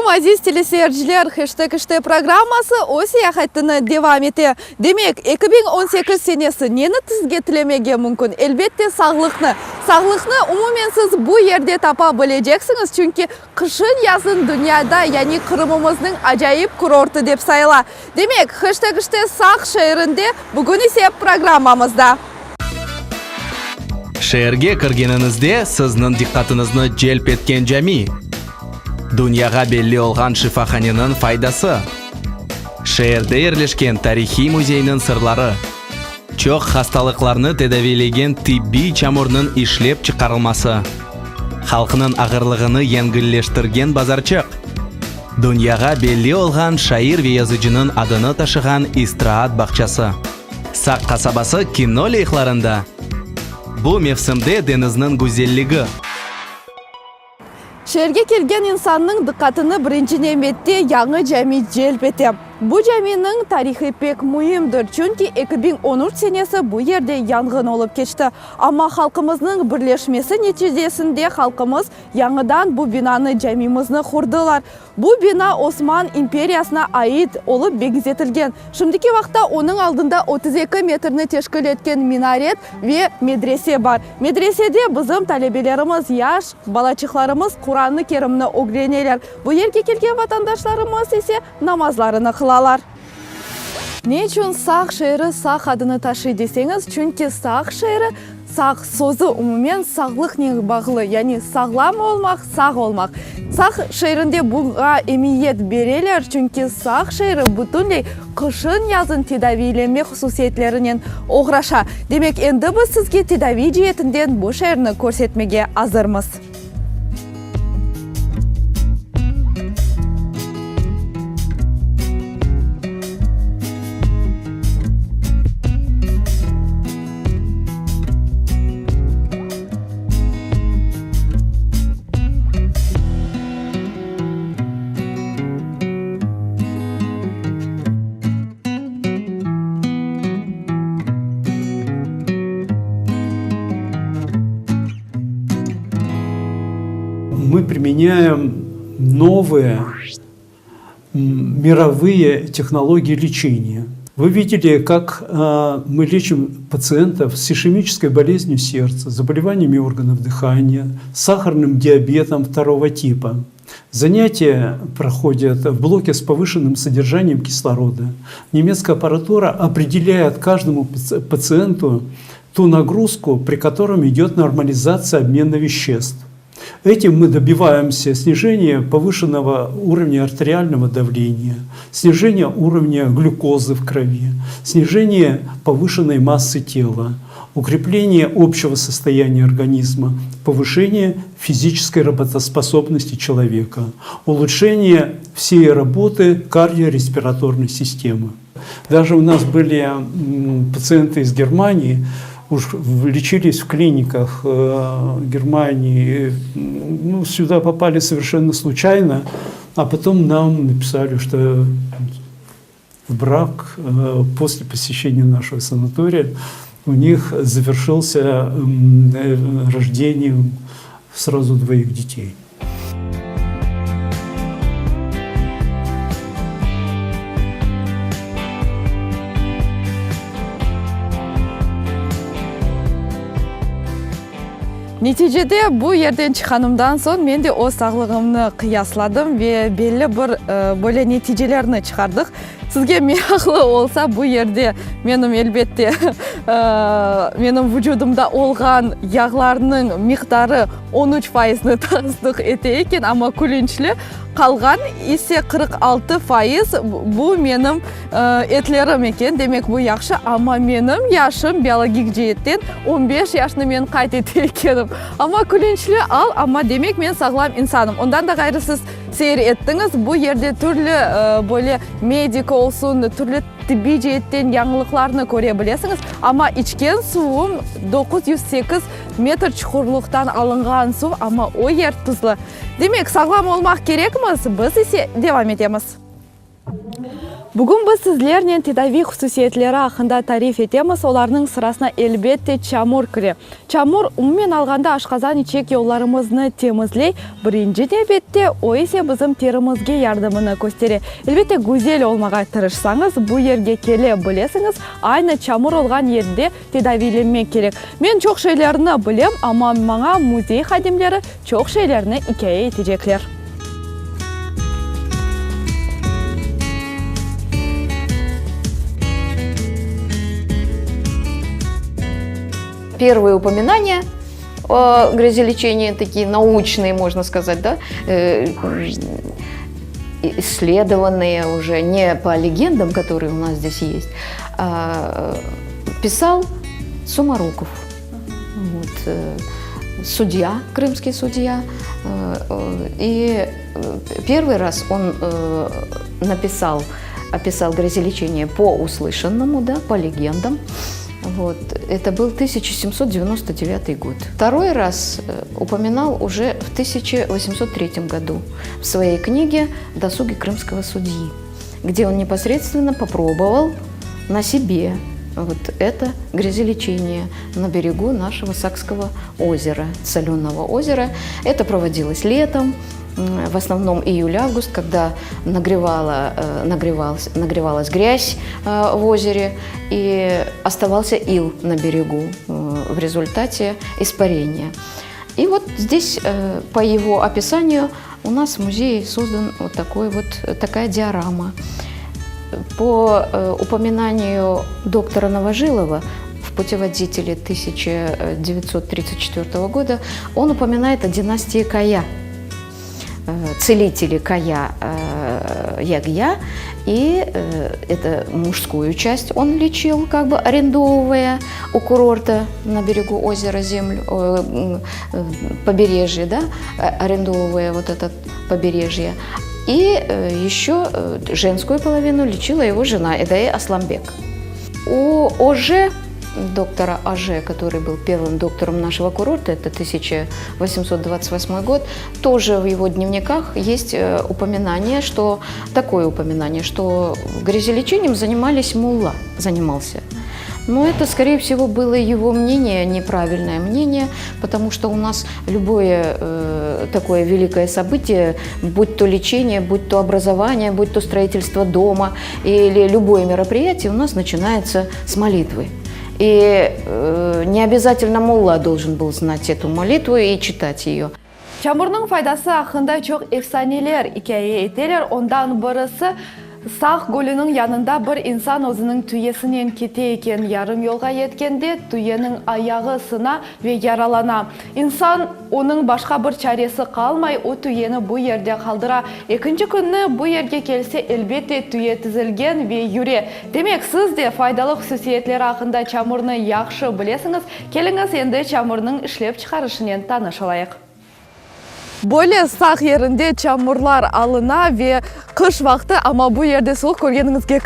aleyküm, aziz teleseyirciler! Heşteg işte programması öz seyahatini devam ete. Demek, 2018 senesi neni sizge tilemege mümkün? Elbette, sağlıqnı. Sağlıqnı umumen siz bu yerde tapa bileceksiñiz, çünki qışın-yazın dünyada, yani Qırımımıznıñ acayip kurortı dep sayıla. Demek, heşteg işte Saq şeerinde, bugün ise programmamızda. Şeerge kirgeniñizde sizniñ diqqatıñıznı celp etken cami. Dünyağa belli olğan şifahaneniñ faydası. Şeerde yerleşken tarihiy müzeyniñ sırları. Çoq hastalıqlarnı tedaviylegen tibbiy çamurnıñ işlep çıqarılması. Halqnıñ ağırlığını yengilleştirgen bazarçıq. Dünyağa belli olğan şair ve yazıcınıñ adını taşığan istraat bağçası. Saq qasabası kino leyhlarında. Bu mevsimde deñizniñ güzelligi. Şeerge kelgen insannıñ diqqatını birinci nevbette yañı cami celp ete. Bu caminiñ tarihi pek müimdir, çünki 2013 senesi bu yerde yanğın olıp keçti. Amma halqımıznıñ birleşmesi neticesinde halqımız yañıdan bu binanı, camimizni qurdılar. Bu bina Osman imperiyasına ait olıp beñzetilgen. Şimdiki vaqıtta onıñ aldında 32 metrni teşkil etken minaret ve medrese bar. Medresede bizim talebelerimiz, yaş balaçıqlarımız Quran-ı Kerimni ögreneler. Bu yerge kelgen vatandaşlarımız ise namazlarını qılalar. Ne içün Saq şeeri Saq adını taşıy deseñiz, çünki Saq şeeri, saq sözü umumen sağlıqnen bağlı, yani sağlam olmaq, sağ olmaq. Saq şeerinde buña emiyet bereler, çünki Saq şeeri bütünley qışın-yazın tedaviylenme hususiyetlerinen oğraşa. Demek, endi biz sizge tedaviy ceetinden bu şeerni körsetmege azırmız. Мы применяем новые мировые технологии лечения. Вы видели, как э, мы лечим пациентов с ишемической болезнью сердца, заболеваниями органов дыхания, сахарным диабетом второго типа. Занятия проходят в блоке с повышенным содержанием кислорода. Немецкая аппаратура определяет каждому пациенту ту нагрузку, при котором идет нормализация обмена веществ. Этим мы добиваемся снижения повышенного уровня артериального давления, снижения уровня глюкозы в крови, снижения повышенной массы тела, укрепление общего состояния организма, повышение физической работоспособности человека, улучшение всей работы кардиореспираторной системы. Даже у нас были пациенты из Германии, уж лечились в клиниках э, Германии, ну, сюда попали совершенно случайно, а потом нам написали, что в брак э, после посещения нашего санатория у них завершился э, рождением сразу двоих детей. Neticede, bu yerden çıqanımdan soñ men de öz sağlığımnı qıyasladım ve belli bir böyle neticelerni çıqardıq. Sizge meraqlı olsa, bu yerde menim, elbette, menim vucudımda olğan yağlarnıñ miqdarı 13 fayıznı tasdıq ete eken, amma külünçli, qalğan ise 46%, bu menim etlerim eken, demek bu yahşı, amma menim yaşım biologik ceetten 15 yaşnı men qayd ete ekenim. Amma külünçli al, amma demek men sağlam insanım. Ondan da ğayrı siz seyir ettiñiz, bu yerde türlü böyle medik olsun, türlü tibbiy ceetten yañılıqlarnı köre bilesiñiz, amma içken suvum 908 metr çuqurlıqtan alınğan suv, amma o yer tuzlu. Demek, sağlam olmaq kerekmiz, biz ise devam etemiz. Bugün biz sizlernen tedaviy hususiyetleri aqqında tarif etemiz, olarnıñ sırasına elbette çamur kire. Çamur, umumen alğanda aşqazan-içek yollarımıznı temizley, birinci nevbette o ise bizim terimizge yardımını köstere. Elbette güzel olmağa tırışsañız, bu yerge kele bilesiñiz, aynı çamur olğan yerde tedaviylenmek kerek. Men çoq şeylerni bilem, amma maña müzey hadimleri çoq şeylerni ikâye etecekler. Первые упоминания о грязелечении, такие научные, можно сказать, да, э, исследованные уже не по легендам, которые у нас здесь есть, а писал Сумароков. Вот, э, судья, крымский судья. Э, и первый раз он написал, описал грязелечение по услышанному, да, по легендам. Вот. Это был 1799 год. Второй раз э, упоминал уже в 1803 году в своей книге «Досуги крымского судьи», где он непосредственно попробовал на себе вот это грязелечение на берегу нашего Сакского озера, соленого озера. Это проводилось летом, в основном июль-август, когда нагревала, э, нагревалась, нагревалась грязь э, в озере и оставался ил на берегу э, в результате испарения. И вот здесь, по его описанию, у нас в музее создан вот, такой вот, такая диорама. По упоминанию доктора Новожилова в путеводителе 1934 года он упоминает о династии Кая – Э, целители Кая э, Ягья, и э, это мужскую часть он лечил, как бы арендовывая у курорта на берегу озера землю, побережье, да, арендовывая вот это побережье. И еще женскую половину лечила его жена Эдае Асламбек. У ОЖ доктора АЖ, который был первым доктором нашего курорта, это 1828 год, тоже в его дневниках есть э, упоминание, что такое упоминание, что грязелечением занимались мулла, занимался. Но это, скорее всего, было его мнение, неправильное мнение, потому что у нас любое э, такое великое событие, будь то лечение, будь то образование, будь то строительство дома или любое мероприятие, у нас начинается с молитвы. И э, не обязательно мулла должен был знать эту молитву и читать ее. Çamurnıñ faydası aqqında çoq efsaneler ikâye eteler. Ondan birisi, Saq gölüniñ yanında bir insan özüniñ tüyesinen kete eken. Yarım yolğa yetkende, tüyeniñ ayağı sına ve yaralana. İnsan, onıñ başqa bir çaresi qalmay, o tüyeni bu yerde qaldıra. Ekinci künni bu yerge kelse, elbette, tüye tizilgen ve yüre. Demek, siz de faydalı hususiyetleri aqqında çamurnı yahşı bilesiñiz. Keliñiz, endi çamurnıñ işlep çıqarışınen tanış olayıq. Böyle saq yerinde çamurlar alına ve qış vaqtı, amma bu yerde suvuq, körgeniñizge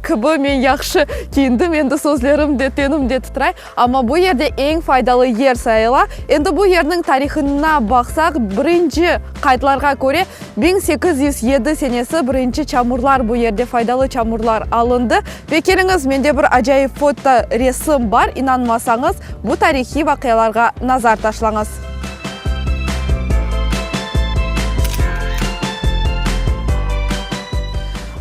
kibi, men yahşı kiyindim, endi sözlerim de, tenim de titray. Amma bu yerde eñ faydalı yer sayıla. Endi bu yerniñ tarihına baqsaq, birinci qaydlarğa köre, 1807 senesi birinci çamurlar bu yerde, faydalı çamurlar alındı. Ve keliñiz, mende bir acayip foto resim bar, inanmasañız, bu tarihiy vaqialarğa nazar taşlañız.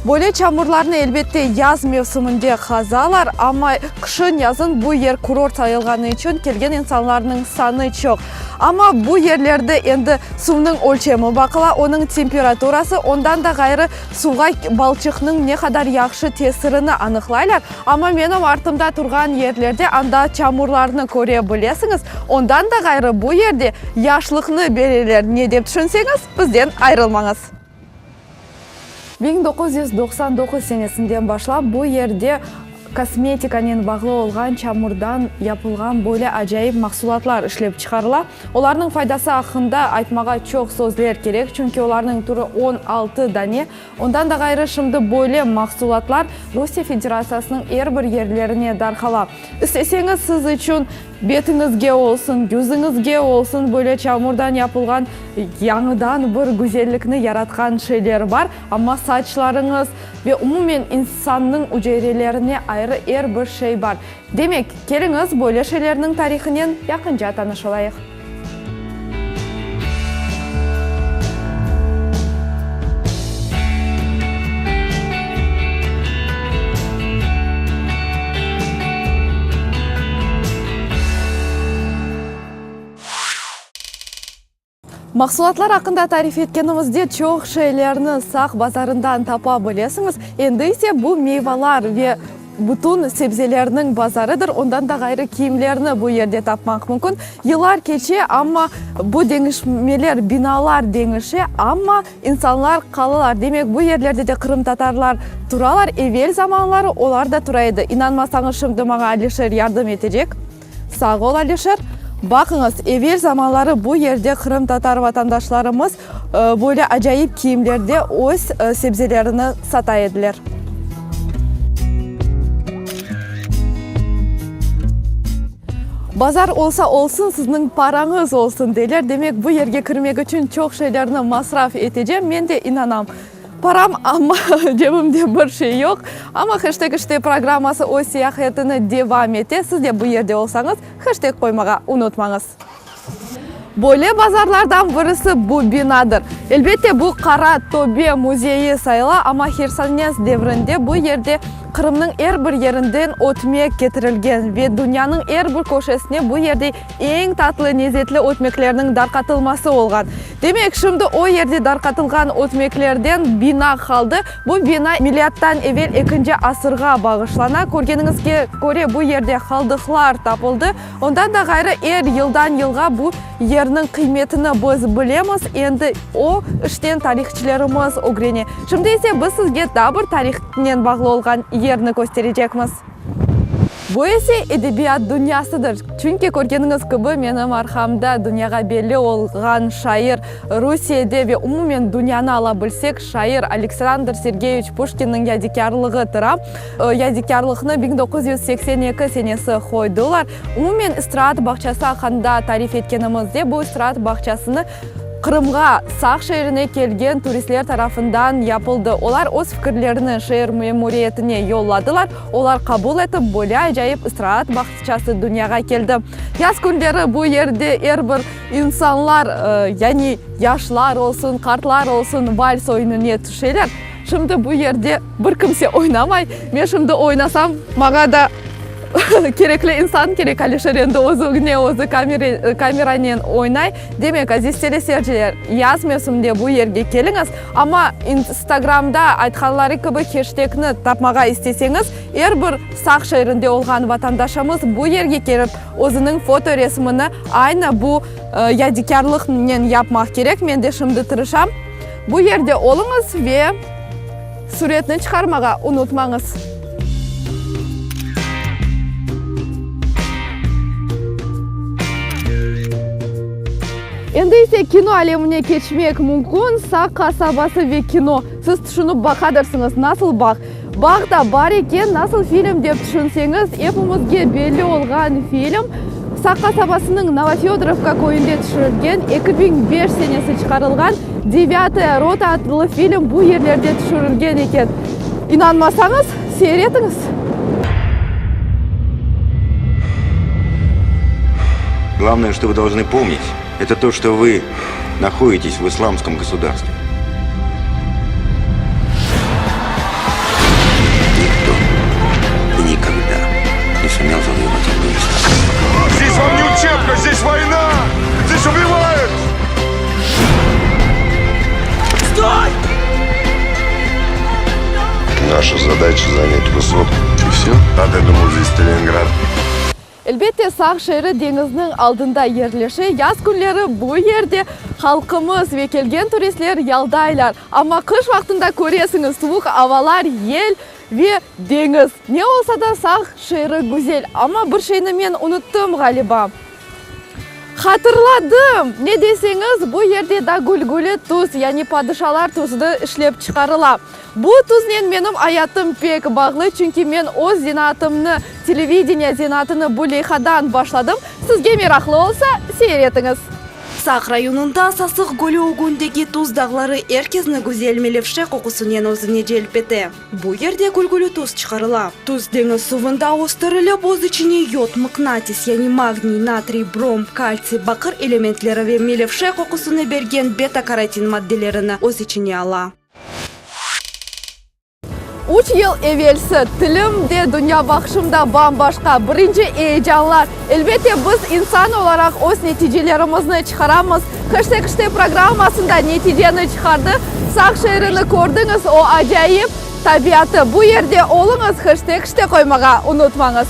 Böyle çamurlarnı, elbette, yaz mevsiminde qazalar, amma qışın-yazın bu yer kurort sayılğanı içün kelgen insanlarnıñ sanı çoq. Amma bu yerlerde endi suvnıñ ölçemi baqıla, onıñ temperaturası, ondan da ğayrı suvğa balçıqnıñ ne qadar yahşı tesirini anıqlaylar. Amma menim artımda turğan yerlerde anda çamurlarnı köre bilesiñiz. Ondan da ğayrı bu yerde yaşlıqnı bereler, ne dep tüşünseñiz, bizden ayırılmañız. 1999 senesinden başlap bu yerde kosmetikanen bağlı olğan çamurdan yapılğan böyle acayip mahsulatlar işlep çıqarıla. Olarnıñ faydası aqqında aytmağa çoq sözler kerek, çünki olarnıñ türü 16 dane. Ondan da ğayrı, şimdi böyle mahsulatlar Rusiye Federatsiyasınıñ er bir yerlerine darqala. İsteseñiz, siz içün. Betiñizge olsun, yüzüñizge olsun böyle çamurdan yapılğan yañıdan bir güzellikni yaratqan şeyler bar. Amma saçlarıñız ve umumen insannıñ üceyrelerine ayrı er bir şey bar. Demek, keliñiz böyle şeylerniñ tarihınen yaqınca tanış olayıq. Mahsulatlar aqqında tarif etkenimizde çoq şeylerni Saq bazarından tapa bilesiñiz. Endi ise bu meyvalar ve bütün sebzelerniñ bazarıdır. Ondan da ğayrı kiyimlerni bu yerde tapmaq mümkün. Yıllar keçe, amma bu deñişmeler, binalar deñişe, amma insanlar qalalar. Demek, bu yerlerde de qırımtatarlar turalar. Evel zamanları olar da tura edi. İnanmasañız, şimdi maña Alişer yardım etecek. Sağ ol, Alişer. Baqıñız, evel zamanları bu yerde qırımtatar vatandaşlarımız böyle acayip kiyimlerde öz sebzelerini sata ediler. Bazar olsa olsun, sizniñ parañız olsun, deyler. Demek, bu yerge kirmek içün çoq şeylerni masraf etecem. Men de inanam. Param, amma cebimde bir şey yoq. Amma Heşteg işte programması öz seyahatini devam ete. Siz de bu yerde olsañız, heşteg qoymağa unutmañız. Böyle bazarlardan birisi bu binadır. Elbette, bu Qara Töbe müzeyi sayıla, amma Hersones devrinde bu yerde Qırımnıñ er bir yerinden ötmek ketirilgen ve dünyanıñ er bir köşesine bu yerde eñ tatlı, lezetli ötmeklerniñ darqatılması olğan. Demek, şimdi o yerde darqatılğan ötmeklerden bina qaldı. Bu bina milâttan evel ekinci asırğa bağışlana. Körgeniñizge köre, bu yerde qaldıqlar tapıldı. Ondan da ğayrı, er yıldan-yılğa bu yerniñ qıymetini biz bilemiz, endi o işten tarihçilerimiz ögrene. Şimdi ise biz sizge daa bir tarihnen bağlı olğan yerni kösterecekmiz. Bu ise edebiyat dünyasıdır. Çünki, körgeniñiz kibi, menim arqamda dünyağa belli olğan şair, Rusiyede ve umumen dünyanı ala bilsek, şair Aleksandr Sergeyeviç Puşkinniñ yadikârlığı tura. Yadikârlıqnı 1982 senesi qoydılar. Umumen istiraat bağçası aqqında tarif etkenimizde, bu istiraat bağçasını Qırımğa, Saq şeerine kelgen turistler tarafından yapıldı. Olar öz fikirlerini şeer memuriyetine yolladılar, olar qabul etip, böyle acayip istiraat bağçası dünyağa keldi. Yaz künleri bu yerde er bir insanlar, yani yaşlar olsun, qartlar olsun, vals oyunına tüşeler. Şimdi bu yerde bir kimse oynamay. Men şimdi oynasam, maña da kerekli insan kerek, Alişer endi özüne özü kameranen oynay. Demek, aziz teleseyirciler, yaz mevsiminde bu yerge keliñiz, amma İnstagramda aytqanları kibi heştegni tapmağa isteseñiz, er bir Saq şeerinde olğan vatandaşımız bu yerge kelip, özüniñ fotoresimini aynı bu yadikârlıqnen yapmaq kerek. Men de şimdi tırışam. Bu yerde oluñız ve süretni çıqarmağa unutmañız. Endi ise kino alemine keçmek mümkün. Saq qasabası ve kino. Siz tüşünip baqadırsıñız, nasıl bağ? Bağ da bar eken, nasıl film dep tüşünseñiz, epimizge belli olğan film, Saq qasabasınıñ Novofedorovka köyünde tüşürilgen, 2005 senesi çıqarılğan Devâtaya rota adlı film bu yerlerde tüşürilgen eken. İnanmasañız, seyir etiñiz. Главное, что вы должны помнить, это то, что вы находитесь в исламском государстве. Никто и никогда не сумел завоевать Афганистан. Здесь вам не учебка, здесь война! Здесь убивают! Стой! Наша задача занять высотку. И все? А ты думал, здесь Сталинград? Elbette, Saq şeeri deñizniñ aldında yerleşe. Yaz künleri bu yerde halqımız ve kelgen turistler yaldaylar. Amma qış vaqtında köresiñiz, suvuq avalar, yel ve deñiz. Ne olsa da, Saq şeeri güzel. Amma bir şeyni men unuttım, ğaliba. Hatırladım! Ne deseñiz, bu yerde da gülgüli tuz, yani padişalar tuzı işlep çıqarıla. Bu tuznen menim ayatım pek bağlı, çünki men öz zenaatımnı, televideniye zenaatını bu leyhadan başladım. Sizge meraqlı olsa, seyir etiñiz. Saq rayonında Sasıq gölü ögündeki tuz dağları er kezni güzel melevşe qoqusınen özüne celp ete. Bu yerde gülgülü tuz çıqarıla. Tuz deñiz suvunda östürilip, öz içine yod, mıqnatis, yani magniy, natriy, brom, kaltsiy, baqır elementleri ve melevşe qoqusını bergen beta-karotin maddelerini öz içine ala. Üç yıl evelsi tilim de, dünyabaqışım da bam-başqa. Birinci eyecanlar. Elbette, biz insan olaraq öz neticelerimizni çıqaramız. Hashtag işte programmasında neticeni çıqardı. Saq şeerini kördiñiz, o acayip tabiatı. Bu yerde oluñız, hashtag işte qoymağa unutmañız.